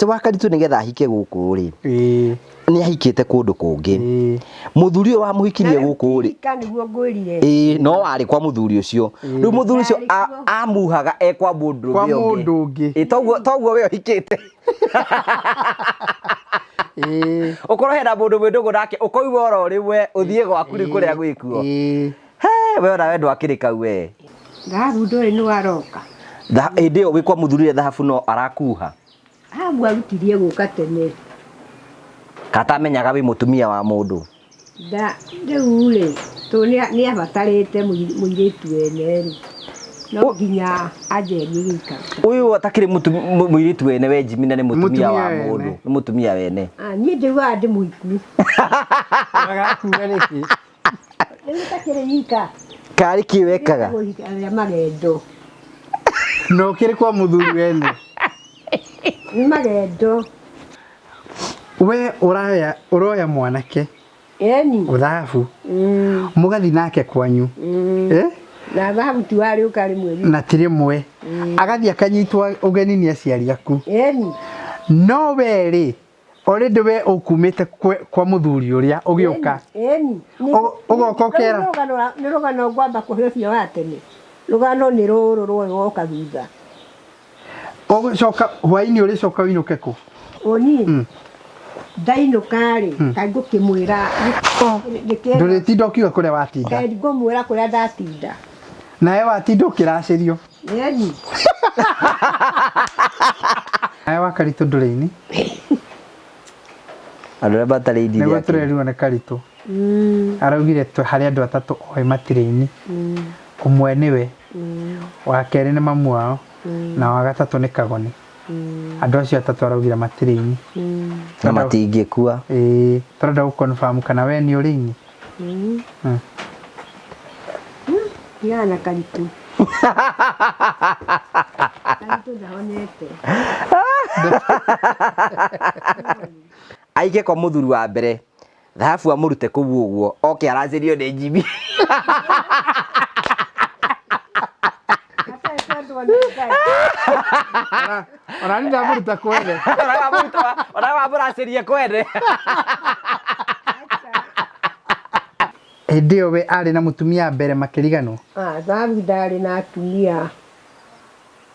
Atĩ Wakaritũ nĩgetha ahike gũkũ rĩ, nĩ ahikĩte kũndũ kũngĩ. Mũthuri ũyũ wamũhikirie gũkũ rĩ, Hika nĩguo ngwĩrire. Ĩĩ, no warĩ kwa mũthuri ũcio. Rĩu mũthuri ũcio Ndarĩ kuo. amuhaga e kwa mũndũ Kwa ũrĩa ũngĩ. mũndũ ũngĩ. Ĩĩ, toguo we ũhikĩte. Ũkorwo hena mũndũ mwĩ ndũgũ nake ũkoiga oro rĩmwe ũthiĩ gwaku rĩ kũrĩa gwĩkuo. He, we ona we ndwakĩrĩ kau we. Thahabu ndũrĩ nĩ waroka. Hĩndĩ ĩyo wĩ kwa mũthuri ũrĩa thahabu no arakuha. Thahabu arutirie gũka tene. Katamenyaga wĩ mũtumia wa mũndũ. Nda rĩu rĩ, tondũ nĩ abatarĩte mũirĩtu wene rĩ, no nginya anjerie gĩikaro. Ũyũ atakĩrĩ mũirĩtu wene we Jimmy na nĩ mũtumia wa Mũtumia wene. mũndũ. Nĩ mũtumia wene. Ah, niĩ ndĩugaga ndĩ mũhiku. Agakuga nĩkĩ? Rĩu ũtakĩrĩ ika. Karĩ kĩ wekaga? Arĩa magendo. Na ũkĩrĩ kwa mũthuri wene. Nĩ magendo. We ũroya ũroya mwanake Eni. thahabu mũgathi nake kwanyu. Eh? Na thahabu ti warĩ ũka rĩmwe. Na ti rĩmwe. Agathiĩ akanyitwo ũgeni nĩ aciari aku. Eni. No we rĩ, already we ũkumĩte kwa mũthuri ũrĩa ũgĩũka. Eni. Ũgoka ũkera. Rĩu nĩ rũgano ngwamba kũhe ũcio wa tene. Rũgano nĩ rũrũ rwoĩ woka thutha. Ũgũcoka hwainĩ ũrĩcoka ũinũke kũ? Ũni. Ndainũka rĩ, kaĩ ngũkĩmwĩra nĩkĩ Ndũrĩtinda ũkiuga kũrĩa watinda. kaĩ ngũmwĩra kũrĩa ndatinda. Nawe watinda ũkĩracĩrio. Eni. Nawe wa Karitũ ndũrĩ ini. Andũ arĩa matarĩ ini Nĩguo rĩake. tũrerirwo nĩ Karitũ. Araugire harĩ andũ atatũ oĩ matirĩ ini. Ũmwe nĩwe, wa kerĩ nĩ mamu wao, na wa gatatũ nĩ Kagoni. Andũ acio atatũ araugire matirĩ ini. Na matingĩkua. Ĩĩ, tũrenda gũ confirm kana we nĩ ũrĩ ini. Tigana na Karitũ. Karitũ ndahonete. Aike kwa mũthuri wa mbere thahabu amũrute kũu ũguo oke aracĩrio nĩ Jimmy. Atarĩ kwendwo nĩ Ngai. Ona niĩ ndamũruta kwene. Ona wamũracĩrie kwene. Hĩndĩ ĩyo we arĩ na mũtumia mbere makĩriganwo. Ah, thahabu ndarĩ na atumia.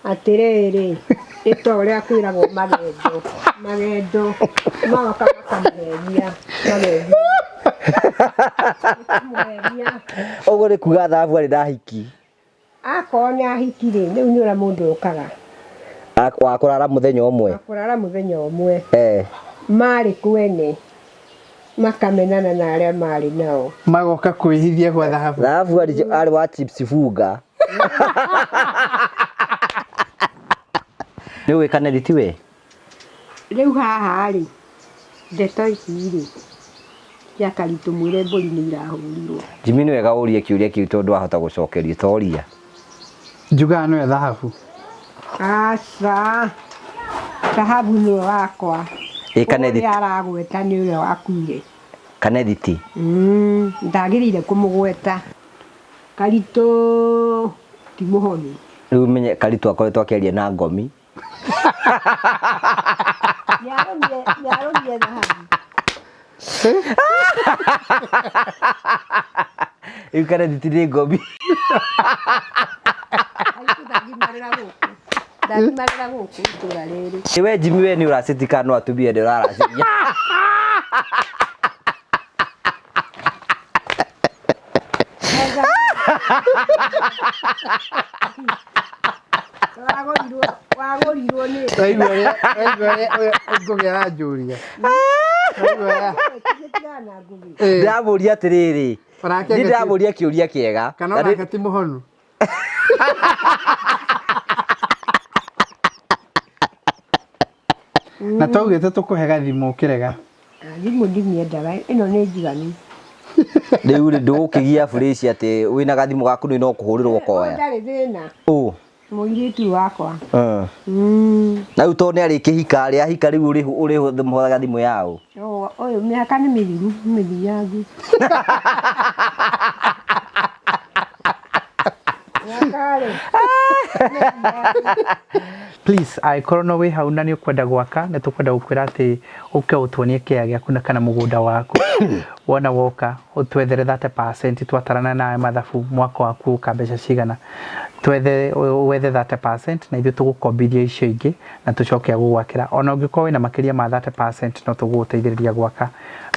Atĩrĩrĩ, nĩ ta ũrĩa kwĩragwo magendo, magendo magoka makamũhenia, magethiĩ. Makamũhenia. Ũguo nĩ kuga thahabu arĩ na hiki. Akorwo nĩ ahiki rĩ, rĩu nĩ ũrĩa mũndũ okaga. Wa kũrara mũthenya ũmwe. Wa kũrara mũthenya ũmwe. Eh. Marĩ kwene makamenana na arĩa marĩ nao. Magoka kwĩhithia gwa thahabu. Thahabu arĩ wa chips funga. Nĩ ũĩ Kaneri ti we? Rĩu haha rĩ, ndeto ici rĩ, cia Karitũ mwĩre mbũri nĩ irahũrirwo. Jimmy nĩ wega ũrie kĩũria kĩu tondũ wahota gũcokerio toria. Njugaga nĩwe thahabu. Aca, thahabu nĩwe wakwa. Ĩ Kanethi. Ũrĩa aragweta nĩ ũrĩa wakuire. Kanethi ti? Ndagĩrĩire kũmũgweta. Karitũ ti mũhonu. Rĩu ũmenye Karitũ akoretwo akĩaria na ngomi. Nĩarũmire thahabu. Rĩu Kanethi ti nĩ ngomi. Karitũ ndangimarĩra gũkũ. Ndangimarĩra gũkũ itũra rĩrĩ. Ĩ we Jimmy we nĩ ũracĩti kana no atumia nĩ ũraracĩria. Wagũrirwo wagũrirwo nĩ Waigua ũrĩa waigua ũrĩa ũrĩa Ngũgĩ aranjũria. Waigua ũrĩa Tigana na Ngũgĩ. Eh, Ndĩramũria atĩrĩrĩ. Onake Niĩ ndĩramũria kĩũria kĩega. kana Na nĩ- onake ti mũhonu. Na twaugĩte tũkũhe gathimũ ũkĩrega. Thimũ ndimĩendaga ĩno nĩ njiganu. Rĩu rĩ ndũgũkĩgia burĩci atĩ wĩna gathimũ gaku nĩ no kũhũrĩrwo ũkoya. Ndarĩ thĩna. Ũ. Mũirĩtu wakwa. Na rĩu tondũ nĩ arĩkĩhika rĩ ahika rĩu ũrĩmũhoyaga thimũ yaũ? Ũyũ mĩaka nĩ mĩthiru nĩ mĩthiangu. Gwaka-rĩ. Please, angĩkorwo no wĩ hau na nĩ ũkwenda gwaka, nĩ tũkwenda gũkwĩra atĩ ũke ũtuonie kĩea gĩaku na kana mũgũnda waku. Wona woka ũtwethere 30% twatarana nawe mathabu mwaka waku ũka mbeca cigana. Twethe wethe 30% na ithuĩ tũgũkombithia icio ingĩ na tũcoke a gũgwakĩra. Ona ũngĩkorwo wĩna makĩria ma 30% no tũgũgũteithĩrĩria gwaka.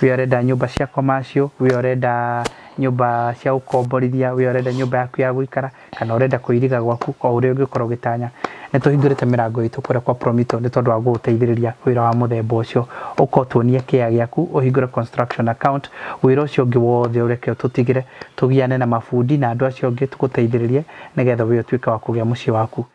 We ũrenda nyũmba cia commercial, we ũrenda nyũmba cia gũkomborithia, we ũrenda nyũmba yaku ya gũikara, kana ũrenda kũiriga gwaku, o ũrĩa ũngĩkorwo ũgĩtanya. Nĩ tũhingũrĩte mĩrango itũ kũrĩa kwa Promito nĩ tondũ wa gũgũteithĩrĩria wĩra wa mũthemba ũcio. Ũka ũtuonie kĩea gĩaku, ũhingũre construction account, wĩra ũcio ũngĩ wothe ũreke ũtũtigĩre, tũgiane na mabundi na andũ acio angĩ tũgũteithĩrĩrie nĩgetha we ũtuĩke wa kũgĩa mũciĩ waku.